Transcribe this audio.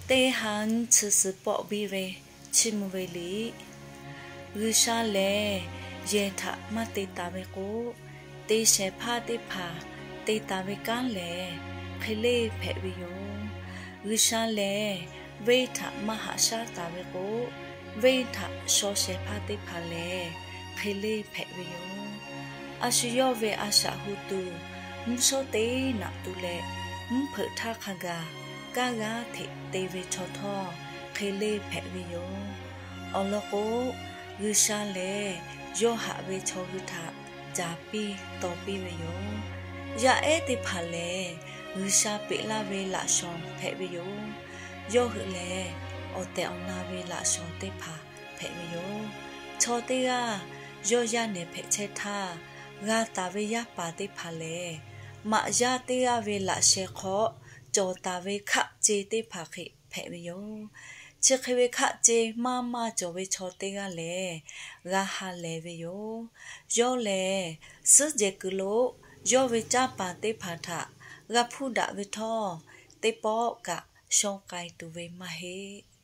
Teˇ ha nyiˇ chi suhˍ pawˆ biˇ ve chiˇ mvuh ve liꞈ. G'uiˬsha lehˬ yehˬ htaꞈ maˇ te taˍ ve k'o, te shehˍ hpaˇ teˇ hpaˍ te taˍ ve kanˉ lehˬ, hk'e leˇ hpehꞈ ve yoˬ. G'uiˬsha lehˬ venˇ htaꞈ maˇ haꞈ shaˉ taˍ ve k'o, venˇ htaꞈ shaw shehˍ hpaˇ teˇ hpaˍ lehˬ, hk'e leˇ hpehꞈ ve yoˬ. A shu yawˇ ve a shaꞈ hu tuˬ, mvuhˇ shawˉ teˇ naꞈ tu leh, mvuhˇ hpeuꞈ htaˇ hk'a gaˬ kanˉ g'aˇ hteꞈ te ve chaw htawˇ, hk'e leˇ hpehꞈ ve yoˬ. Awˬ lawn k'o, G'uiˬsha lehˬ yawˇ haꞈ ve chaw hui htaꞈ caˍ piˇ taw piˇ ve yoˬ. Yaˇ ehˉ teˇ hpaˍ lehˬ, G'uiˬsha peꞈ laˇ ve laꞈ shawnˍ hpehꞈ ve yoˬ. Yawˇ hui lehˬ, awˬ tehˬ awˬ na ve laꞈ shawnˍ teˇ hpaˍ hpehꞈ ve yoˬ. Chaw teˇ g'aˇ yawˇ yaˇ nehˬ hpehꞈ chehˇ htaˇ, g'a taˍ ve yaˇ paˍ teˇ hpaˍ lehˬ, maꞈ yaˇ teˇ g'aˇ ve laꞈ sheh hk'aw cawˬ taˍ ve hkaˆ ce teˇ hpaˍ hk'e hpehꞈ ve yoˬ. Chi hk'e ve hkaˆ ce maˇ maˇ cawˬ ve chaw teˇ g'aˇ lehˬ, g'a ha lehˬ ve yoˬ. Yawˇ lehˬ, suhˉ jehˬ kuiˬ lo yawˇ ve canˇ paˍ teˇ hpaˍ htaꞈ g'a hpuˇ daꞈ ve htawˇ, teˇ pawˆ kaꞈ shaw k'ai tuˬ ve maˇ heˆ.